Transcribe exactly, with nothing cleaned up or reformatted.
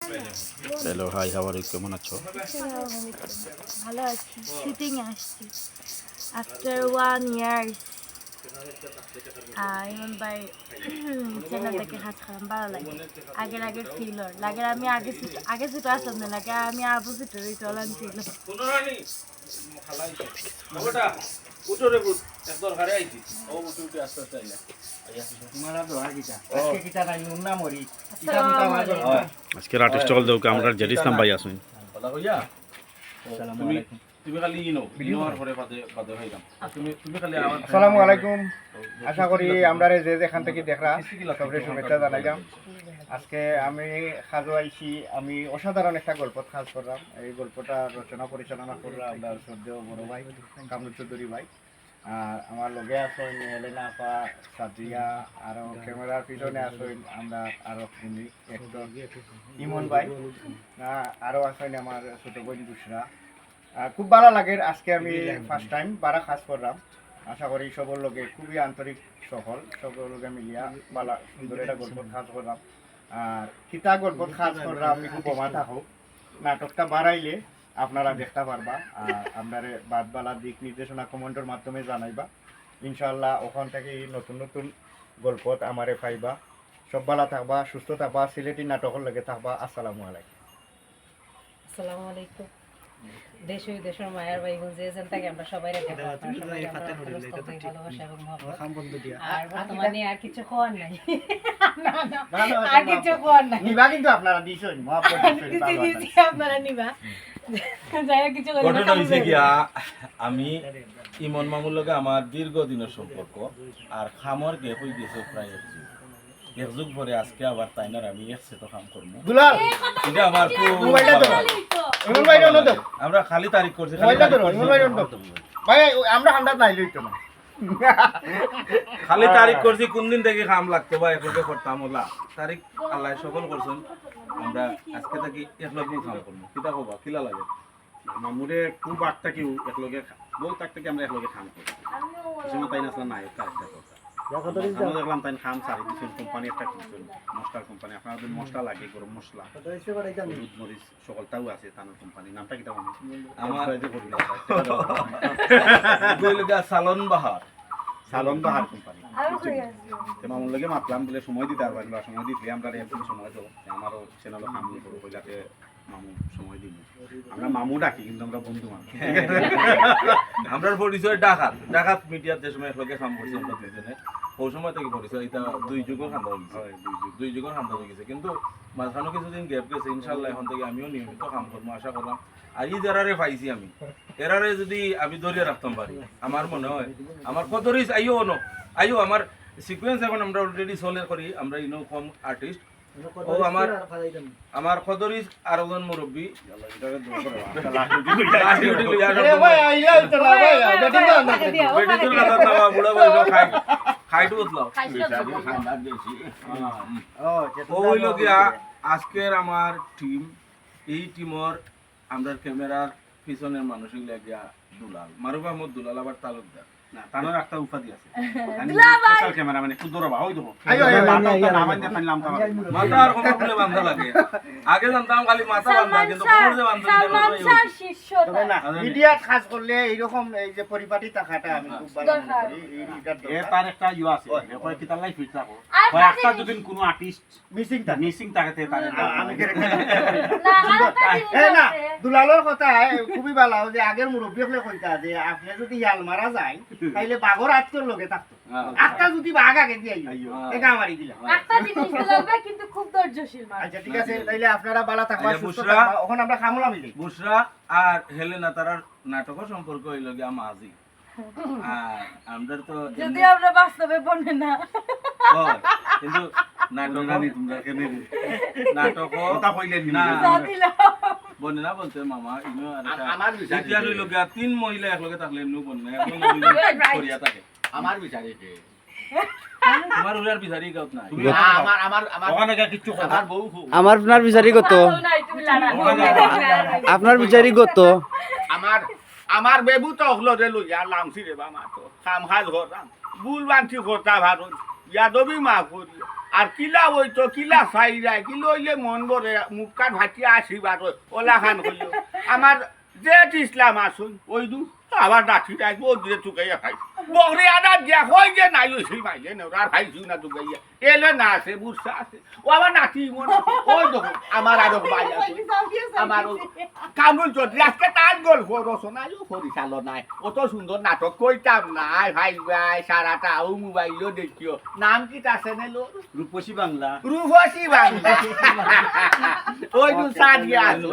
Hello, hi, how are you? কেমন আছো? ভালো আছি, শুটিং এ আসছি। আফটার ওয়ান ইয়ার ইমন ভাই চ্যানেল থেকে কাজ করাম ভালো লাগে। আগের আগের ফিল অর লাগে, আমি আগে ছোট, আগে ছোট আসলাম না লাগে, আমি আবু ছোট রই চলান ছিল। উঠো রে পুত, এক দরকারে আইছি। ও উঠে উঠে আস্তে আস্তে আইলা। তোমার আর দোয়া কিতা? আজকে কিতা নাই, নুন না মরি? কিতা আসসালামু আলাইকুম। আজকের আর্টিস্ট হকল দেউকা আমরার জেড ইসলাম ভাই আছইন। কথা কইয়া? তুমি, তুমি খালি ইনো, ইনো আর পরে বাদে, বাদে খাইলাম। তুমি, তুমি খালি আমার আসসালামু আলাইকুম। আশা করি আমরারে যে যেখান থেকে দেখরা, সবরে শুভেচ্ছা জানাইলাম। আজকে আমি কাজো আইছি, আমি অসাধারণ একটা গল্পত কাজ করলাম। এই গল্পটা রচনা পরিচালনা করলাম আমরা শ্রদ্ধেয় বড় ভাই কামরুল চৌধুরী ভাই। আর আমার লগে আছইন এলেনা আপা, সাদিয়া, আরো ক্যামেরার পিছনে আছইন আমরা আরো উনি, অ্যাক্টর ইমন ভাই। আহ, আরো আছইন আমার ছোট বোন বুশরা। আহ, খুব ভালা লাগের, আজকে আমি ফার্স্ট টাইম বারা কাজ করলাম। আশা করি সবর লগে খুবই আন্তরিক সকল, সবর লগে মিলিয়া ভালা সুন্দর একটা গল্পত কাজ করলাম। আর কিতা গল্পত কাজ করলাম, একটু বোমা থাকো, নাটকটা বাড়াইলে আপনারা দেখতা পারবা। আর আপনারে বাদ ভালা দিক নির্দেশনা কমেন্টর মাধ্যমে জানাইবা। ইনশাআল্লাহ ওখান থেকে নতুন নতুন গল্পত আমারে পাইবা। সব ভালা থাকবা, সুস্থ থাকবা, সিলেটি নাটকর লগে থাকবা। আসসালামু আলাইকুম। আসসালামু আলাইকুম। দেশ ও দেশের মায়ার ভাই বোন যে যেন থাকি আমরা সবাই রেখে ভালোবাসা এবং মহব্বত। আর বর্তমানে আর কিছু খোয়ার নাই। না, না, আর কিছু খোয়ার নাই। নিবা কিন্তু আপনারা দিছইন, মহব্বত দিছইন, দিছি, বারবার দিছি, আপনারা নিবা। যাই হোক, কিছু ঘটনা হইছে গিয়া, আমি ইমন মামুর লগে আমার দীর্ঘদিনের সম্পর্ক, আর কামর গ্যাপ হই গেছে প্রায় এক যুগ। এক যুগ পরে আজকে আবার তাইন আর আমি এক সেটও কাম করমু। দুলাল, এটা আমার খুব মোবাইলটা ভালা ধরো। লাগে। ইমন ভাই, অন্য ধরো। আমরা খালি তারিখ করছি, খালি মোবাইলটা তারিখ ধরো, করছি। ইমন ভাই, অন্য ধরো। ভাই, ওই আমরা ঠান্ডা নাইলে হইতো না। খালি তারিখ করছি, কোন দিন থেকে কাম লাগতো বা একলগে করতাম ওলা। তারিখ আল্লাহ সফল করছেন, আমরা আজকে থাকি একলগেই কাম করমু। কিতা কবা, কিলা লাগে? মামুরে খুব আগ থাকিউ একলগে, বহুত আগ থাকি আমরা একলগে কাম করি। এই সময় তাইন আসলে নায়ক, তার একটা কথা। আমরা দেখলাম তাইন কাম সারি দিছইন, কোম্পানি একটা খুলছইন, মশলার কোম্পানি। আপনারা যদি মশলা লাগে, গরম মশলা, হলুদ মরিচ, সকলটাও আছে তান কোম্পানি। নামটা কিতা মামু? আমার এই যে বলি না, ওই লোক সালন বাহার, সালন বাহার কোম্পানি। তে মামুর লগে মাতলাম, বলে সময় দিতে পারবেন বা সময় দিতে আমরা একদিন সময় দেবো। আমারও চ্যানেলও কাম করবো, কইলাতে মামু সময় দিব। আমরা মামু ডাকি, কিন্তু আমরা বন্ধু মানুষ। আমরার পরিচয় ডাকাত, ডাকাত মিডিয়ার যে সময় একলগে কাম করছি আমরা দুইজনে, ওই সময় থেকে পরিচয়, এটা দুই যুগর কান্দা হয়ে গেছে। হয়, দুই যুগ। দুই যুগর কান্দা হয়ে গেছে, কিন্তু মাঝখানে কিছুদিন গ্যাপ গেছে। ইনশাল্লাহ এখন থেকে আমিও নিয়মিত কাম করবো, আশা করলাম। আর এই যারারে পাইছি আমি, এরারে যদি আমি ধরিয়া রাখতাম পারি, আমার মনে হয়, আমার কদরিস আইও অনো, আইও আমার সিকোয়েন্স এখন আমরা অলরেডি সলে করি, আমরা ইনো কম আর্টিস্ট। ও আমার, আমার কদরিস আরো জন মুরব্বি। লাঠি উঠি লইয়া আরে ভাই, আইলে আইতো না ভাই, ব্যাটিং না, না। ব্যাটিং তো না, না, না, বুড়া ভাই, সব খাই, খাইট বদলাও। ও, ও হইল গিয়া আজকের আমার টিম, এই টিমর আমরার ক্যামেরার পিছনের মানুষ হইল গিয়া দুলাল, মারুফ আহমদ দুলাল, আবার তালুকদার। না, তানোর একটা উপাধি আছে। আমি দুলাল ভাই। স্পেশাল ক্যামেরাম্যান, একটু ধরো বা, ওই দেখো। আইও, আইও, আইও, মাথা আইও, উঠা আইও, না আইও। বান্ধা পারলাম তো। মাথা আর কোমর খুলে বান্ধা লাগে। আগে জানতাম খালি মাথা বান্ধা, সালমান কিন্তু শাহ, কোমর যে বান্ধা সালমান শাহর শিষ্য তো। তবে না, আরে মিডিয়াত কাজ করলে এইরকম এই যে পরিপাটি থাকাটা আমি খুব ভালো মনে করি। এই, এইটার এ দরকার। তার একটা ইয়ে আছে, ওই। এ কয় কি তার লাইফ ফিট থাকো। আর কয় একটা যদি কোনো আর্টিস্ট মিসিং থাকে। মিসিং থাকে, তে তারে আ-, আমি ক্যারেক্টার না, আর একটা জিনিস এ না, আছে। দুলালর কথা, এ, খুবই ভালো যে আগের মুরব্বী হকলে কইতা যে আপনি যদি ইয়াল মারা যায়, তাইলে বাঘর আজকের লগে থাকতো। হ্যাঁ। আটটা যদি বাঘ আগে দিয়ে আইও, আইও। এটা আমারই দিলাম। একটা জিনিস দুলাল ভাই কিন্তু খুব ধৈর্যশীল মানুষ। আচ্ছা, ঠিক আছে, তাইলে আপনারা ভালো থাকবা, আচ্ছা, সুস্থ বুশরা, থাকবা। এখন আমরা খামুলা মিলি। বুশরা আর হেলেনা তারার নাটকর সম্পর্ক হইল গিয়া মাঝি। আর আমরা তো যদি এমনি আমরা বাস্তবে বনে না। ও, কিন্তু নাটক বনে না নি তোমরা কেন নি? নাটক কথা কইলে নি না। না। জানি না। বনে না বলতে মামা, ইনো আর আ-, একটা আমার বিচারে ইতিহাস হইল গিয়া তিন মহিলা একলগে থাকলে এমনিও বনে না। এখন দুইজন রাইট। করিয়া থাকে। আমার বিচারে কে? তোমার ওর আর বিচারি গাউত নাই। তুমি আ-, আমার, আমার, আমার, ওখানে গিয়া কিচ্ছু কথা। আমার বউ খুব। আমার আপনার বিচারি কত? নাই, তুমি লড়া। ওখানে আপনার বিচারি কত? আমার আমার বেবু তো হকলরে লইয়া লামছি রে বা মাতো। কাম কাজ করতাম। ভুল বানছি করতা ভালো। ইয়াদবি মাফ করিও। আর কিলা অইতো, কিলা চাইরায়, কিলা অইলে মন ভরে, মুখখান ফাটিয়া আসি বার অয়, অলাখান কইও। আমার জেঠ ইসলাম আছইন, অউ দু, আমার নাতি রাইত বহুত দূরে তুকাইয়া খাই। বকরি আদাত গিয়া কই যে নাই অইছিল মাইলে নেওরা, আর খাইছু না তুকাইয়া। এলে না আছে, বুরসা আছে। ও আমার নাতি মনে, অউ দেখো, আমার আরো ভাই আছে। আমার অউ কামরুল চৌধুরী, আজকে তার গল্প রচনায়ও পরিচালনায়। অত সুন্দর নাটক কইতাম না, আয় ভাই ভাই, সারাটা অউ মোবাইলও দেখিও। নাম কিতা চ্যানেলর? রূপসী বাংলা। রূপসী বাংলা। অউ দু সাত গিয়া আছো।